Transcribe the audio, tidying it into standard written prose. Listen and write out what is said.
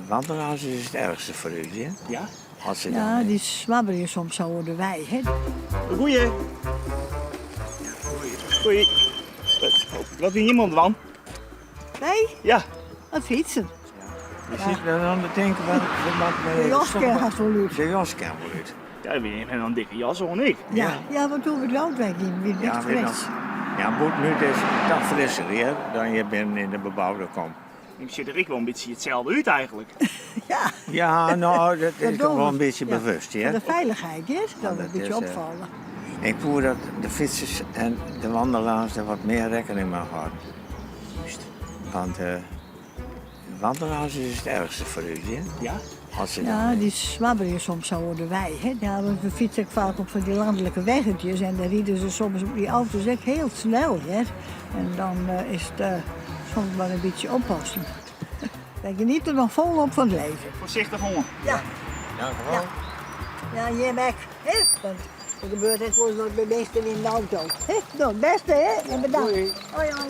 Wandelaars is it erchste foar ús, hè? Ja? As se Ja, dan, dy swabberje soms sa oer de wei, hè. Goeie. Goeie. Wat wie iemand dwaan? Wy? Ja. Oan it fytsen. Je sit dan oan te tinken, wat, wat moat De jas kin hast wol út. De jas kin wol út. Ja, we ha in dikke jas oan ek. Ja, ja, want toen we dood weggingen, wie het Ja, echt weet fris. nog. Ja, bûten út is it toch frisser hear, dan je binnen yn de beboude kom. Ik sjoch der ek wol in bytsje itselde út eigentlik. Ja. Ja, no, dat is Dat toch wol in doen we. bytsje Ja. bewust, Foar hear. de feilichheid, hear, dat we dat in bytsje is, opfalle. Ik woe dat de fytsers en de wandelaars der wat mear rekkening mei hâlden. Juist. Want wandelaars is it erchste foar ús, hear. Ja? As se Ja, dan, dy swabberje soms sa oer de wei, hè. Ja, want we fytse ek faak op fan dy lanlike weggetjes en dêr ride se soms op dy auto's ek hiel snel, hear. En dan is it soms mar in bytsje oppassen. Wy geniete noch folop fan it leven. Foarsichtich oan. Ja. Dank u wel. Ja, jim ek, hè? Want der gebeurt ek wolris wat by minsken yn de auto. Hè? No, it bêste, hè? En bedankt. Doei. Hoi, hoi.